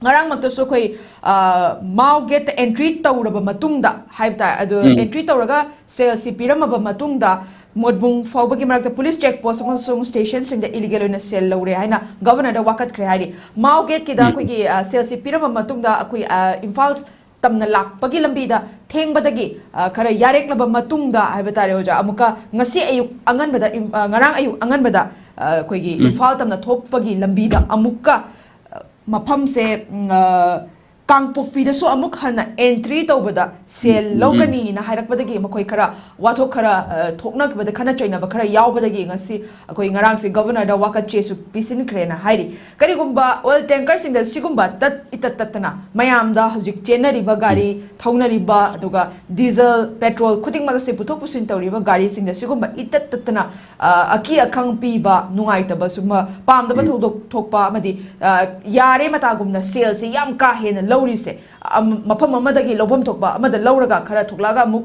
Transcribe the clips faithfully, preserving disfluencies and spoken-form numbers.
ꯉꯔꯥꯡꯃꯛꯇꯁꯨ ꯑꯩꯈꯣꯏ ꯃꯥꯎ ꯒꯦꯠꯇ ꯑꯦꯟꯇ꯭ꯔꯤ ꯇꯧꯔꯕ ꯃꯇꯨꯡꯗ ꯍꯥꯏꯕ ꯇꯥꯔꯦ, ꯑꯗꯨ ꯑꯦꯟꯇ꯭ꯔꯤ ꯇꯧꯔꯒ ꯁꯦꯜꯁꯤ ꯄꯤꯔꯝꯃꯕ ꯃꯇꯨꯡꯗ ꯃꯣꯠꯕꯨꯡ ꯐꯥꯎꯕꯒꯤ ꯃꯔꯛꯇ ꯄꯨꯂꯤꯁ ꯆꯦꯛ ꯄꯣꯁ ꯑꯃꯁꯨꯡ ꯁ꯭ꯇꯦꯁꯟꯁꯤꯡꯗ ꯏꯂꯤꯒꯦꯜ ꯑꯣꯏꯅ ꯁꯦꯜ ꯂꯧꯔꯦ ꯍꯥꯏꯅ ꯒꯕꯔꯅꯔꯗ ꯋꯥꯀꯠꯈ꯭ꯔꯦ ꯍꯥꯏꯔꯤ꯫ ꯃꯥꯎ ꯒꯦꯠꯀꯤꯗ ꯑꯩꯈꯣꯏꯒꯤ ꯁꯦꯜꯁꯤ ꯄꯤꯔꯝꯕ ꯃꯇꯨꯡꯗ ꯑꯩꯈꯣꯏ ꯏꯝꯐꯥꯜ ꯇꯝꯅ ꯂꯥꯛꯄꯒꯤ ꯂꯝꯕꯤꯗ ꯊꯦꯡꯕꯗꯒꯤ ꯈꯔ ꯌꯥꯔꯦꯛꯂꯕ ꯃꯇꯨꯡꯗ ꯍꯥꯏꯕ ꯇꯥꯔꯦ ꯑꯣꯖꯥ, ꯑꯃꯨꯛꯀ ꯉꯁꯤ ꯑꯌꯨꯛ ꯑꯉꯟꯕꯗ ꯉꯔꯥꯡ ꯑꯌꯨꯛ ꯑꯉꯟꯕꯗ ꯑꯩꯈꯣꯏꯒꯤ ꯏꯝꯐꯥꯜ ꯇꯝꯅ ꯊꯣꯛꯄꯒꯤ ꯂꯝꯕꯤꯗ ꯑꯃꯨꯛꯀ ꯃꯐꯝꯁꯦ ꯀꯥꯡꯄꯣꯛꯄꯤꯗꯁꯨ ꯑꯃꯨꯛ ꯍꯟꯅ ꯑꯦꯟꯇ꯭ꯔꯤ ꯇꯧꯕꯗ ꯁꯦꯜ ꯂꯧꯒꯅꯤꯅ ꯍꯥꯏꯔꯛꯄꯗꯒꯤ ꯃꯈꯣꯏ ꯈꯔ ꯋꯥꯊꯣꯛ ꯈꯔ ꯊꯣꯛꯅꯈꯤꯕꯗ, ꯈꯠꯅ ꯆꯩꯅꯕ ꯈꯔ ꯌꯥꯎꯕꯗꯒꯤ ꯉꯁꯤ ꯑꯩꯈꯣꯏ ꯉꯔꯥꯡꯁꯦ ꯒꯕꯔꯅꯔꯗ ꯋꯥꯀꯠ ꯆꯦꯁꯨ ꯄꯤꯁꯤꯟꯈ꯭ꯔꯦꯅ ꯍꯥꯏꯔꯤ꯫ ꯀꯔꯤꯒꯨꯝꯕ ꯑꯣꯏꯜ ꯇꯦꯡꯀꯔꯁꯤꯡꯗ ꯁꯤꯒꯨꯝꯕ ꯇꯠ ꯏꯇꯠ ꯇꯠꯇꯅ ꯃꯌꯥꯝꯗ ꯍꯧꯖꯤꯛ ꯆꯦꯟꯅꯔꯤꯕ ꯒꯥꯔꯤ ꯊꯧꯅꯔꯤꯕ, ꯑꯗꯨꯒ ꯗꯤꯖꯜ, ꯄꯦꯇ꯭ꯔꯣꯜ ꯈꯨꯗꯤꯡꯃꯛ ꯑꯁꯤ ꯄꯨꯊꯣꯛ ꯄꯨꯁꯤꯟ ꯇꯧꯔꯤꯕ ꯒꯥꯔꯤꯁꯤꯡꯗ ꯁꯤꯒꯨꯝꯕ ꯏꯇꯠ ꯇꯠꯇꯅ ꯑꯀꯤ ꯑꯈꯪ ꯄꯤꯕ, ꯅꯨꯡꯉꯥꯏꯇꯕ, ꯁꯨꯝꯕ ꯄꯥꯝꯗꯕ ꯊꯧꯗꯣꯛ ꯊꯣꯛꯄ ꯑꯃꯗꯤ ꯌꯥꯔꯦ ꯃꯇꯥꯒꯨꯝꯅ ꯁꯦꯜꯁꯦ ꯌꯥꯝ ꯀꯥ ꯍꯦꯟꯅ ꯂꯧꯔꯤꯁꯦ, ꯃꯐꯝ ꯑꯃꯗꯒꯤ ꯂꯧꯐꯝ ꯊꯣꯛꯄ ꯑꯃꯗ ꯂꯧꯔꯒ ꯈꯔ ꯊꯣꯛꯂꯛꯑꯒ ꯑꯃꯨꯛ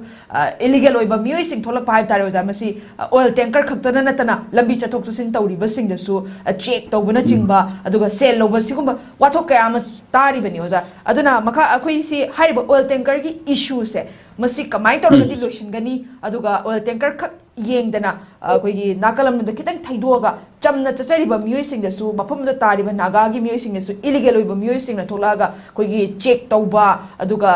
ꯏꯂꯤꯒꯦꯜ ꯑꯣꯏꯕ ꯃꯤꯑꯣꯏꯁꯤꯡ ꯊꯣꯛꯂꯛꯄ ꯍꯥꯏꯕ ꯇꯥꯔꯦ ꯑꯣꯖꯥ꯫ ꯃꯁꯤ ꯑꯣꯏꯜ ꯇꯦꯡꯀꯔ ꯈꯛꯇꯅ ꯅꯠꯇꯅ ꯂꯝꯕꯤ ꯆꯠꯊꯣꯛ ꯆꯠꯁꯤꯟ ꯇꯧꯔꯤꯕꯁꯤꯡꯗꯁꯨ ꯆꯦꯛ ꯇꯧꯕꯅꯆꯤꯡꯕ, ꯑꯗꯨꯒ ꯁꯦꯜ ꯂꯧꯕ, ꯁꯤꯒꯨꯝꯕ ꯋꯥꯊꯣꯛ ꯀꯌꯥ ꯑꯃ ꯇꯥꯔꯤꯕꯅꯤ ꯑꯣꯖꯥ꯫ ꯑꯗꯨꯅ ꯃꯈꯥ ꯑꯩꯈꯣꯏꯁꯤ ꯍꯥꯏꯔꯤꯕ ꯑꯣꯏꯜ ꯇꯦꯡꯀꯔꯒꯤ ꯏꯁꯨꯁꯦ ꯃꯁꯤ ꯀꯃꯥꯏꯅ ꯇꯧꯔꯒꯗꯤ ꯂꯣꯏꯁꯤꯟꯒꯅꯤ? ꯑꯗꯨꯒ ꯑꯣꯏꯜ ꯇꯦꯡꯀꯔ ꯈꯛ ꯌꯦꯡꯗꯅ ꯑꯩꯈꯣꯏꯒꯤ ꯅꯥꯀꯜ ꯑꯃꯗ ꯈꯤꯇꯪ ꯊꯩꯗꯣꯛꯑꯒ ꯆꯝꯅ ꯆꯠꯆꯔꯤꯕ ꯃꯤꯑꯣꯏꯁꯤꯡꯗꯁꯨ, ꯃꯐꯝꯗꯨꯗ ꯇꯥꯔꯤꯕ ꯅꯥꯒꯥꯒꯤ ꯃꯤꯑꯣꯏꯁꯤꯡꯗꯁꯨ, ꯏꯂꯤꯒꯦꯜ ꯑꯣꯏꯕ ꯃꯤꯑꯣꯏꯁꯤꯡꯅ ꯊꯣꯛꯂꯛꯑꯒ ꯑꯩꯈꯣꯏꯒꯤ ꯆꯦꯛ ꯇꯧꯕ, ꯑꯗꯨꯒ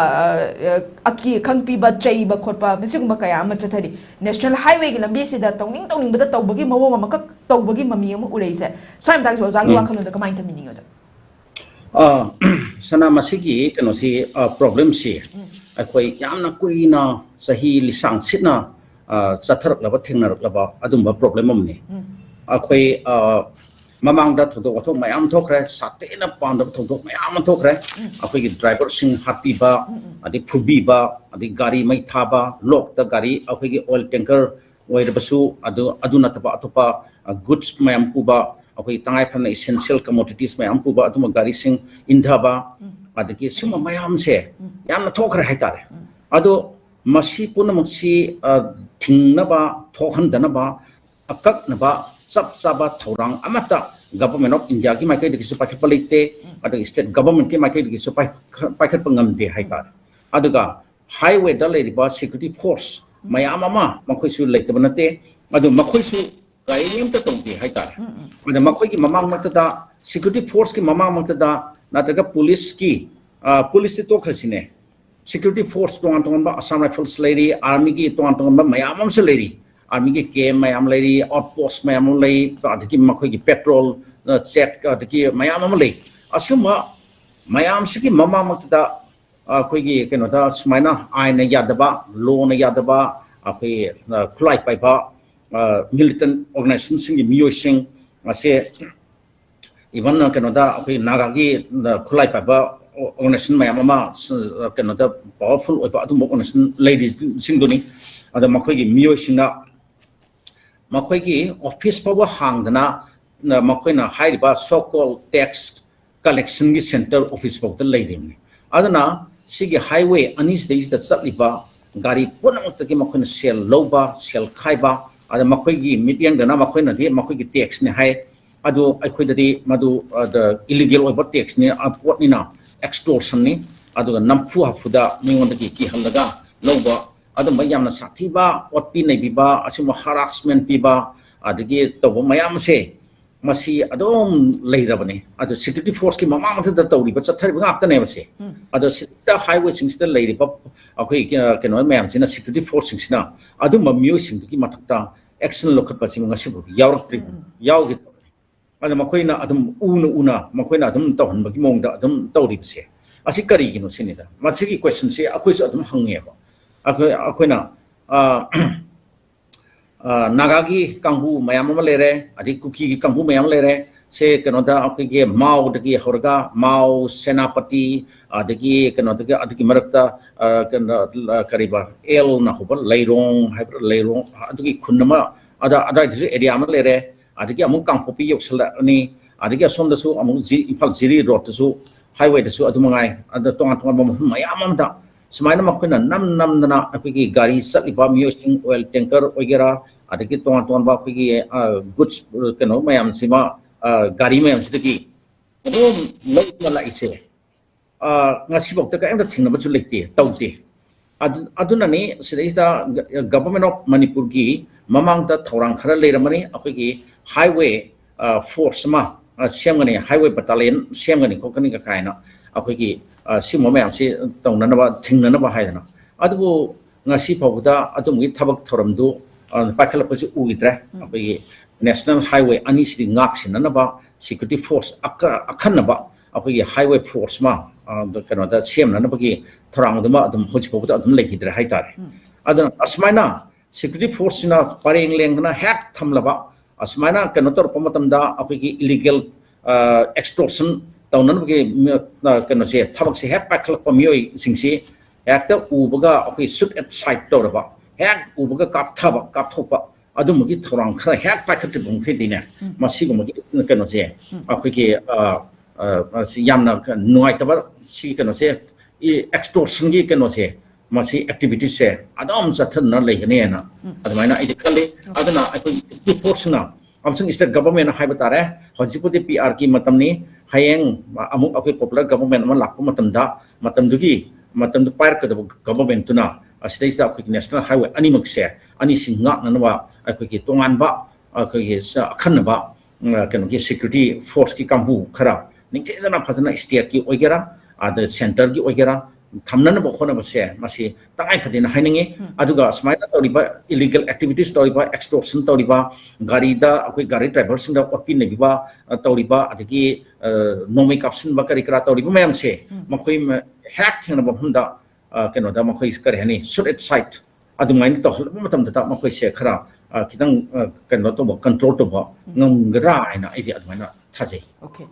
ꯑꯀꯤ ꯑꯈꯪ ꯄꯤꯕ, ꯆꯩꯕ ꯈꯣꯠꯄ, ꯃꯁꯤꯒꯨꯝꯕ ꯀꯌꯥ ꯑꯃ ꯆꯠꯊꯔꯤ꯫ ꯅꯦꯁꯅꯦꯜ ꯍꯥꯏꯋꯦꯒꯤ ꯂꯝꯕꯤꯁꯤꯗ ꯇꯧꯅꯤꯡ ꯇꯧꯅꯤꯡꯕꯗ ꯇꯧꯕꯒꯤ ꯃꯑꯣꯡ ꯑꯃꯈꯛ ꯇꯧꯕꯒꯤ ꯃꯃꯤ ꯑꯃ ꯎꯔꯛꯏꯁꯦ, ꯁ꯭ꯋꯥꯏ ꯃꯇꯥꯡꯁꯤꯗ ꯑꯣꯖꯥꯒꯤ ꯋꯥꯈꯜꯂꯣꯟꯗ ꯀꯃꯥꯏꯅ ꯊꯝꯕꯤꯅꯤꯡꯉꯤ ꯑꯣꯖꯥ? ꯁꯅꯥ, ꯃꯁꯤꯒꯤ ꯀꯩꯅꯣꯁꯤ, ꯄ꯭ꯔꯣꯕ꯭ꯂꯦꯝꯁꯤ ꯑꯩꯈꯣꯏ ꯌꯥꯝꯅ ꯀꯨꯏꯅ, ꯆꯍꯤ ꯂꯤꯁꯥꯡ ꯁꯤꯠꯅ ꯆꯠꯊꯔꯛꯂꯕ, ꯊꯦꯡꯅꯔꯛꯂꯕ ꯑꯗꯨꯝꯕ ꯄ꯭ꯔꯣꯕ꯭ꯂꯦꯝ ꯑꯃꯅꯤ꯫ ꯑꯩꯈꯣꯏ ꯃꯃꯥꯡꯗ ꯊꯧꯗꯣꯛ ꯋꯥꯊꯣꯛ ꯃꯌꯥꯝ ꯊꯣꯛꯈ꯭ꯔꯦ, ꯁꯥꯊꯤꯅ ꯄꯥꯝꯗꯕ ꯊꯧꯗꯣꯛ ꯃꯌꯥꯝ ꯑꯃ ꯊꯣꯛꯈ꯭ꯔꯦ꯫ ꯑꯩꯈꯣꯏꯒꯤ ꯗ꯭ꯔꯥꯏꯚꯔꯁꯤꯡ ꯍꯥꯠꯄꯤꯕ, ꯑꯗꯩ ꯐꯨꯕꯤꯕ, ꯑꯗꯩ ꯒꯥꯔꯤ ꯃꯩ ꯊꯥꯕ, ꯂꯣꯛꯇ ꯒꯥꯔꯤ, ꯑꯩꯈꯣꯏꯒꯤ ꯑꯣꯏꯜ ꯇꯦꯡꯀꯔ ꯑꯣꯏꯔꯕꯁꯨ, ꯑꯗꯨ, ꯑꯗꯨ ꯅꯠꯇꯕ ꯑꯇꯣꯞꯄ ꯒꯨꯗꯁ ꯃꯌꯥꯝ ꯄꯨꯕ, ꯑꯩꯈꯣꯏ ꯇꯉꯥꯏ ꯐꯗꯅ ꯏꯁꯦꯟꯁꯤꯌꯦꯜ ꯀꯃꯣꯗꯤꯇꯤꯁ ꯃꯌꯥꯝ ꯄꯨꯕ ꯑꯗꯨꯝꯕ ꯒꯥꯔꯤꯁꯤꯡ ꯏꯟꯊꯕ, ꯑꯗꯒꯤ ꯁꯨꯝꯕ ꯃꯌꯥꯝꯁꯦ ꯌꯥꯝꯅ ꯊꯣꯛꯈ꯭ꯔꯦ ꯍꯥꯏꯇꯥꯔꯦ꯫ ꯑꯗꯣ ꯃꯁꯤ ꯄꯨꯝꯅꯃꯛꯁꯤ ꯊꯤꯡꯅꯕ, ꯊꯣꯛꯍꯟꯗꯅꯕ ꯑꯀꯛꯅꯕ ꯆꯞ ꯆꯥꯕ ꯊꯧꯔꯥꯡ ꯑꯃꯠꯇ Government of India ꯒꯤ ꯃꯥꯏꯀꯩꯗꯒꯤꯁꯨ ꯄꯥꯏꯈꯠꯄ ꯂꯩꯇꯦ, ꯑꯗꯒꯤ state government ꯀꯤ ꯃꯥꯏꯀꯩꯗꯒꯤꯁꯨ ꯄꯥꯏꯈꯠ-, ꯄꯥꯏꯈꯠꯄ ꯉꯝꯗꯦ ꯍꯥꯏꯇꯥꯔꯦ꯫ ꯑꯗꯨꯒ highway ꯗ ꯂꯩꯔꯤꯕ security force ꯃꯌꯥꯝ ꯑꯃ ꯃꯈꯣꯏꯁꯨ ꯂꯩꯇꯕ ꯅꯠꯇꯦ, ꯑꯗꯨ ꯃꯈꯣꯏꯁꯨ ꯀꯔꯤꯝꯇ ꯇꯧꯗꯦ ꯍꯥꯏꯇꯥꯔꯦ꯫ ꯑꯗ ꯃꯈꯣꯏꯒꯤ ꯃꯃꯥꯡꯃꯛꯇꯗ, security force ꯀꯤ ꯃꯃꯥꯡꯃꯛꯇꯗ ꯅꯠꯇ꯭ꯔꯒ police ꯀꯤ, ꯑ, police ꯇꯤ ꯇꯣꯛꯈ꯭ꯔꯁꯤꯅꯦ, security force ꯇꯣꯉꯥꯟ ꯇꯣꯉꯥꯟꯕ Assam Rifles ꯂꯩꯔꯤ, army ꯒꯤ ꯇꯣꯉꯥꯟ ꯇꯣꯉꯥꯟꯕ ꯃꯌꯥꯝ ꯑꯃꯁꯨ ꯂꯩꯔꯤ, army ꯒꯤ camp ꯃꯌꯥꯝ ꯂꯩꯔꯤ, outpost ꯃꯌꯥꯝ ꯑꯃ ꯂꯩ, ꯑꯗꯒꯤ ꯃꯈꯣꯏꯒꯤ patrol, ꯑ, check, ꯑꯗꯒꯤ ꯃꯌꯥꯝ ꯑꯃ ꯂꯩ꯫ ꯑꯁꯤꯒꯨꯝꯕ ꯃꯌꯥꯝꯁꯤꯒꯤ ꯃꯃꯥꯡꯃꯛꯇꯗ ꯑꯩꯈꯣꯏꯒꯤ ꯀꯩꯅꯣꯗ ꯁꯨꯃꯥꯏꯅ ꯑꯥꯏꯟꯅ ꯌꯥꯗꯕ, law ꯅ ꯌꯥꯗꯕ, ꯑꯩꯈꯣꯏ, ꯑ, ꯈꯨꯠꯂꯥꯏ ꯄꯥꯏꯕ, ꯑ, militant organization ꯁꯤꯡꯒꯤ ꯃꯤꯑꯣꯏꯁꯤꯡ ꯑꯁꯦ, even ꯀꯩꯅꯣꯗ ꯑꯩꯈꯣꯏ ꯅꯥꯒꯥꯒꯤ, ꯑ, ꯈꯨꯠꯂꯥꯏ ꯄꯥꯏꯕ organization ꯃꯌꯥꯝ ꯑꯃ, ꯁ-, ꯀꯩꯅꯣꯗ powerful ꯑꯣꯏꯕ ꯑꯗꯨꯝꯕ organization ꯂꯩꯔꯤꯁꯤꯡꯗꯨꯅꯤ꯫ ꯑꯗ ꯃꯈꯣꯏꯒꯤ ꯃꯤꯑꯣꯏꯁꯤꯡꯅ ꯃꯈꯣꯏꯒꯤ office ꯐꯥꯎꯕ ꯍꯥꯡꯗꯅ, ꯅ-, ꯃꯈꯣꯏꯅ ꯍꯥꯏꯔꯤꯕ so called tax collection ꯒꯤ centre office ꯐꯥꯎꯗ ꯂꯩꯔꯤꯕꯅꯤ꯫ ꯑꯗꯨꯅ ꯁꯤꯒꯤ highway ꯑꯅꯤꯁꯤꯗꯩꯁꯤꯗ ꯆꯠꯂꯤꯕ ꯒꯥꯔꯤ ꯄꯨꯝꯅꯃꯛꯇꯒꯤ ꯃꯈꯣꯏꯅ ꯁꯦꯜ ꯂꯧꯕ, ꯁꯦꯜ ꯈꯥꯏꯕ, ꯑꯗ ꯃꯈꯣꯏꯒꯤ ꯃꯤꯠꯌꯦꯡꯗꯅ ꯃꯈꯣꯏꯅꯗꯤ ꯃꯈꯣꯏꯒꯤ tax ꯅꯤ ꯍꯥꯏ, ꯑꯗꯨ ꯑꯩꯈꯣꯏꯗꯗꯤ ꯃꯗꯨ, ꯑꯗ, illegal ꯑꯣꯏꯕ tax ꯅꯤ, ꯑ, ꯄꯣꯠꯅꯤꯅ extortion ꯅꯤ꯫ ꯑꯗꯨꯒ ꯅꯝꯐꯨ ꯍꯥꯐꯨꯗ ꯃꯤꯉꯣꯟꯗꯒꯤ ꯀꯤꯍꯜꯂꯒ ꯂꯧꯕ, ꯑꯗꯨꯝꯕ ꯌꯥꯝꯅ ꯁꯥꯊꯤꯕ, ꯑꯣꯠꯄꯤ ꯅꯩꯕꯤꯕ, ꯑꯁꯤꯒꯨꯝꯕ harassment ꯄꯤꯕ, ꯑꯗꯒꯤ ꯇꯧꯕ ꯃꯌꯥꯝ ꯑꯁꯦ, ꯃꯁꯤ ꯑꯗꯨꯝ ꯂꯩꯔꯕꯅꯤ꯫ ꯑꯗꯨ security force ꯀꯤ ꯃꯃꯥꯡ ꯃꯊꯛꯇ ꯇꯧꯔꯤꯕ, ꯆꯠꯊꯔꯤꯕ ꯉꯥꯛꯇꯅꯦꯕ ꯁꯦ꯫ ꯑꯗꯣ ꯁꯤꯗ highway ꯁꯤꯡꯁꯤꯗ ꯂꯩꯔꯤꯕ ꯑꯩꯈꯣꯏ, ꯑ, ꯀꯩꯅꯣ ꯃꯌꯥꯝꯁꯤꯅ, security force ꯁꯤꯡꯁꯤꯅ ꯑꯗꯨꯝꯕ ꯃꯤꯑꯣꯏꯁꯤꯡꯗꯨꯒꯤ ꯃꯊꯛꯇ action ꯂꯧꯈꯠꯄꯁꯤ ꯉꯁꯤꯐꯥꯎꯗꯤ ꯌꯥꯎꯔꯛꯇ꯭ꯔꯤꯕ, ꯌꯥꯎꯈꯤꯗ꯭ꯔꯕꯅꯤ꯫ ꯑꯗ ꯃꯈꯣꯏꯅ ꯑꯗꯨꯝ ꯎꯅ ꯎꯅ ꯃꯈꯣꯏꯅ ꯑꯗꯨꯝ ꯇꯧꯍꯟꯕꯒꯤ ꯃꯑꯣꯡꯗ ꯑꯗꯨꯝ ꯇꯧꯔꯤꯕꯁꯦ, ꯑꯁꯤ ꯀꯔꯤꯒꯤꯅꯣ ꯁꯤꯅꯤꯗ꯫ ꯃꯁꯤꯒꯤ question ꯁꯦ ꯑꯩꯈꯣꯏꯁꯨ ꯑꯗꯨꯝ ꯍꯪꯉꯦꯕ꯫ ꯑꯩꯈꯣꯏ, ꯑꯩꯈꯣꯏꯅ, ꯑ, ꯑ, ꯅꯥꯒꯥꯒꯤ ꯀꯥꯡꯕꯨ ꯃꯌꯥꯝ ꯑꯃ ꯂꯩꯔꯦ, ꯑꯗꯩ ꯀꯨꯀꯤꯒꯤ ꯀꯥꯡꯕꯨ ꯃꯌꯥꯝ ꯑꯃ ꯂꯩꯔꯦ꯫ ꯁꯦ ꯀꯩꯅꯣꯗ ꯑꯩꯈꯣꯏꯒꯤ ꯃꯥꯎꯗꯒꯤ ꯍꯧꯔꯒ ꯃꯥꯎ, ꯁꯦꯅꯥꯄꯇꯤ, ꯑꯗꯒꯤ ꯀꯩꯅꯣꯗꯒꯤ, ꯑꯗꯨꯒꯤ ꯃꯔꯛꯇ, ꯑ, ꯀꯩꯅꯣ, ꯑ, ꯀꯔꯤꯕ, ꯑꯦꯜꯅ ꯍꯧꯕ ꯂꯩꯔꯣꯡ ꯍꯥꯏꯕ꯭ꯔꯥ, ꯂꯩꯔꯣꯡ, ꯑꯗꯨꯒꯤ ꯈꯨꯟ ꯑꯃ, ꯑꯗ, ꯑꯗꯥꯏꯗꯁꯨ area ꯑꯃ ꯂꯩꯔꯦ꯫ ꯑꯗꯒꯤ ꯑꯃꯨꯛ ꯀꯥꯡꯄꯣꯛꯄꯤ ꯌꯧꯁꯜꯂꯛꯑꯅꯤ, ꯑꯗꯒꯤ ꯑꯁꯣꯝꯗꯁꯨ ꯑꯃꯨꯛ ꯖꯤ-, ꯏꯝꯐꯥꯜ ꯖꯤꯔꯤ road ꯇꯁꯨ, highway ꯗꯁꯨ ꯑꯗꯨ ꯃꯉꯥꯏ, ꯑꯗ ꯇꯣꯉꯥꯟ ꯇꯣꯉꯥꯟꯕ ꯃꯐꯝ ꯃꯌꯥꯝ ꯑꯃꯗ ꯁꯨꯃꯥꯏꯅ ꯃꯈꯣꯏꯅ ꯅꯝ ꯅꯝꯗꯅ ꯑꯩꯈꯣꯏꯒꯤ ꯒꯥꯔꯤ ꯆꯠꯂꯤꯕ ꯃꯤꯑꯣꯏꯁꯤꯡ, oil tanker ꯑꯣꯏꯒꯦꯔꯥ, ꯑꯗꯒꯤ ꯇꯣꯉꯥꯟ ꯇꯣꯉꯥꯟꯕ ꯑꯩꯈꯣꯏꯒꯤ, ꯑ, goods, ꯀꯩꯅꯣ ꯃꯌꯥꯝꯁꯤꯃ ꯒꯥꯔꯤ ꯃꯌꯥꯝꯁꯤꯗꯒꯤ ꯑꯗꯨꯝ ꯂꯧꯗꯨꯅ ꯂꯥꯛꯏꯁꯦ, ꯉꯁꯤꯐꯥꯎꯗ ꯀꯔꯤꯝꯇ ꯊꯦꯡꯅꯕꯁꯨ ꯂꯩꯇꯦ, ꯇꯧꯗꯦ꯫ ꯑꯗꯨꯅꯅꯤ ꯁꯤꯗꯩꯁꯤꯗ ꯒꯚꯔꯟꯃꯦꯟ ꯑꯣꯐ ꯃꯅꯤꯄꯨꯔꯒꯤ ꯃꯃꯥꯡꯗ ꯊꯧꯔꯥꯡ ꯈꯔ ꯂꯩꯔꯝꯕꯅꯤ, ꯑꯩꯈꯣꯏꯒꯤ ꯍꯥꯏꯋꯦ ꯐꯣꯔꯁ ꯑꯃ ꯁꯦꯝꯒꯅꯤ, ꯍꯥꯏꯋꯦ ꯕꯇꯥꯂꯤꯌꯟ ꯁꯦꯝꯒꯅꯤ ꯈꯣꯠꯀꯅꯤ ꯀꯥꯏꯅ ꯑꯩꯈꯣꯏꯒꯤ ꯁꯤꯒꯨꯝꯕ ꯃꯌꯥꯝꯁꯤ ꯇꯧꯅꯅꯕ, ꯊꯤꯡꯅꯅꯕ ꯍꯥꯏꯗꯅ꯫ ꯑꯗꯨꯕꯨ ꯉꯁꯤ ꯐꯥꯎꯕꯗ ꯑꯗꯨꯝꯕꯒꯤ ꯊꯕꯛ ꯊꯧꯔꯝꯗꯨ ꯄꯥꯏꯈꯠꯂꯛꯄꯁꯤ ꯎꯈꯤꯗ꯭ꯔꯦ꯫ ꯑꯩꯈꯣꯏꯒꯤ ꯅꯦꯁꯅꯦꯜ ꯍꯥꯏꯋꯦ ꯑꯅꯤꯁꯤꯗꯤ ꯉꯥꯛ ꯁꯦꯟꯅꯅꯕ ꯁꯦꯀ꯭ꯌꯨꯔꯤꯇꯤ ꯐꯣꯔꯁ ꯑꯀ-, ꯑꯈꯟꯅꯕ ꯑꯩꯈꯣꯏꯒꯤ ꯍꯥꯏꯋꯦ ꯐꯣꯔꯁ ꯑꯃ, ꯑ, ꯀꯩꯅꯣꯗ ꯁꯦꯝꯅꯅꯕꯒꯤ ꯊꯧꯔꯥꯡꯗꯨꯃ ꯑꯗꯨꯝ ꯍꯧꯖꯤꯛ ꯐꯥꯎꯕꯗ ꯑꯗꯨꯝ ꯂꯩꯈꯤꯗ꯭ꯔꯦ ꯍꯥꯏꯇꯥꯔꯦ꯫ ꯑꯗꯨꯅ ꯑꯁꯨꯃꯥꯏꯅ ꯁꯦꯀ꯭ꯌꯨꯔꯤꯇꯤ ꯐꯣꯔꯁꯁꯤꯅ ꯄꯔꯦꯡ ꯂꯦꯡꯗꯅ ꯍꯦꯛ ꯊꯝꯂꯕ, ꯑꯁꯨꯃꯥꯏꯅ ꯀꯩꯅꯣ ꯇꯧꯔꯛꯄ ꯃꯇꯝꯗ ꯑꯩꯈꯣꯏꯒꯤ ꯏꯂꯤꯒꯦꯜ ꯑꯦꯛꯁꯇꯣꯔꯁꯟ ꯇꯧꯅꯅꯕꯒꯤ ꯃ-, ꯑ, ꯀꯩꯅꯣꯁꯦ, ꯊꯕꯛꯁꯦ ꯍꯦꯛ ꯄꯥꯏꯈꯠꯂꯛꯄ ꯃꯤꯑꯣꯏꯁꯤꯡꯁꯤ ꯍꯦꯛꯇ ꯎꯕꯒ ꯑꯩꯈꯣꯏ ꯁꯨꯠ ꯑꯦꯠ ꯁꯥꯏꯠ ꯇꯧꯔꯕ, ꯍꯦꯛ ꯎꯕꯒ ꯀꯥꯞꯊꯕ, ꯀꯥꯞꯊꯣꯛꯄ, ꯑꯗꯨꯝꯕꯒꯤ ꯊꯧꯔꯥꯡ ꯈꯔ ꯍꯦꯛ ꯄꯥꯏꯈꯠꯇ꯭ꯔꯤꯕ ꯃꯈꯩꯗꯤꯅꯦ, ꯃꯁꯤꯒꯨꯝꯕꯒꯤ ꯀꯩꯅꯣꯁꯦ, ꯑꯩꯈꯣꯏꯒꯤ, ꯑ, ꯑ, ꯃꯁꯤ ꯌꯥꯝꯅ ꯅꯨꯡꯉꯥꯏꯇꯕ, ꯁꯤ ꯀꯩꯅꯣꯁꯦ, ꯑꯦꯛꯁꯇꯣꯔꯁꯟꯒꯤ ꯀꯩꯅꯣꯁꯦ, ꯃꯁꯤ ꯑꯦꯛꯇꯤꯚꯤꯇꯤꯁꯁꯦ ꯑꯗꯨꯝ ꯆꯠꯊꯗꯨꯅ ꯂꯩꯒꯅꯤꯅ ꯑꯗꯨꯃꯥꯏꯅ ꯑꯩꯗꯤ ꯈꯜꯂꯤ꯫ ꯑꯗꯨꯅ ꯑꯩꯈꯣꯏ ꯐꯣꯔꯁꯅ ꯑꯃꯁꯨꯡ ꯁ꯭ꯇꯦꯠ ꯒꯚꯔꯟꯃꯦꯟꯠ ꯍꯥꯏꯕ ꯇꯥꯔꯦ, ꯍꯧꯖꯤꯛꯄꯨꯗꯤ ꯄꯤ ꯑꯥꯔ ꯀꯤ ꯃꯇꯝꯅꯤ, ꯍꯌꯦꯡ ꯑꯃꯨꯛ ꯑꯩꯈꯣꯏ ꯄꯣꯄꯨꯂꯔ ꯒꯚꯔꯟꯃꯦꯟꯠ ꯑꯃ ꯂꯥꯛꯄ ꯃꯇꯝꯗ, ꯃꯇꯝꯗꯨꯒꯤ, ꯃꯇꯝꯗꯨ ꯄꯥꯏꯔꯛꯀꯗꯕ ꯒꯚꯔꯟꯃꯦꯟꯠꯇꯨꯅ ꯑꯁꯤꯗꯩꯁꯤꯗ ꯑꯩꯈꯣꯏꯒꯤ ꯅꯦꯁꯅꯦꯜ ꯍꯥꯏꯋꯦ ꯑꯅꯤꯃꯛꯁꯦ, ꯑꯅꯤꯁꯤ ꯉꯥꯛꯅꯅꯕ ꯑꯩꯈꯣꯏꯒꯤ ꯇꯣꯉꯥꯟꯕ, ꯑꯩꯈꯣꯏꯒꯤ ꯁ-, ꯑꯈꯟꯅꯕ, ꯎꯝ, ꯀꯩꯅꯣꯒꯤ ꯁꯦꯀ꯭ꯌꯨꯔꯤꯇꯤ ꯐꯣꯔꯁꯀꯤ ꯀꯥꯡꯕꯨ ꯈꯔ ꯅꯤꯡꯊꯤꯖꯅ ꯐꯖꯅ ꯁ꯭ꯇꯦꯠꯀꯤ ꯑꯣꯏꯒꯦꯔꯥ, ꯑꯗ ꯁꯦꯟꯇꯔꯒꯤ ꯑꯣꯏꯒꯦꯔꯥ, ꯊꯝꯅꯅꯕ ꯍꯣꯠꯅꯕꯁꯦ ꯃꯁꯤ ꯇꯉꯥꯏ ꯐꯗꯦꯅ ꯍꯥꯏꯅꯤꯡꯉꯤ꯫ ꯑꯗꯨꯒ ꯑꯁꯨꯃꯥꯏꯅ ꯇꯧꯔꯤꯕ ꯏꯂꯤꯒꯦꯜ ꯑꯦꯛꯇꯤꯚꯤꯇꯤꯁ ꯇꯧꯔꯤꯕ, ꯑꯦꯛꯁꯇꯣꯔꯁꯟ ꯇꯧꯔꯤꯕ, ꯒꯥꯔꯤꯗ ꯑꯩꯈꯣꯏ ꯒꯥꯔꯤ ꯗ꯭ꯔꯥꯏꯚꯔꯁꯤꯡꯗ ꯑꯣꯠꯄꯤ ꯅꯩꯕꯤꯕ, ꯑ, ꯇꯧꯔꯤꯕ, ꯑꯗꯒꯤ, ꯑ, ꯅꯣꯡꯃꯩ ꯀꯥꯞꯁꯤꯟꯕ ꯀꯔꯤ ꯀꯔꯥ ꯇꯧꯔꯤꯕ ꯃꯌꯥꯝꯁꯦ, ꯃꯈꯣꯏ ꯃ-, ꯍꯦꯛ ꯊꯦꯡꯅꯕ ꯃꯐꯝꯗ, ꯑ, ꯀꯩꯅꯣꯗ ꯃꯈꯣꯏ ꯀꯔꯤ ꯍꯥꯏꯅꯤ, ꯁꯨꯠ ꯑꯦꯠ ꯁꯥꯏꯠ ꯑꯗꯨꯃꯥꯏꯅ ꯇꯧꯍꯜꯂꯕ ꯃꯇꯝꯗꯨꯗ ꯃꯈꯣꯏꯁꯦ ꯈꯔ, ꯑ, ꯈꯤꯇꯪ, ꯑ, ꯀꯩꯅꯣ ꯇꯧꯕ, ꯀꯟꯇ꯭ꯔꯣꯜ ꯇꯧꯕ ꯉꯝꯒꯗ꯭ꯔꯥ ꯍꯥꯏꯅ ꯑꯩꯗꯤ ꯑꯗꯨꯃꯥꯏꯅ ꯊꯥꯖꯩ꯫ Okay꯫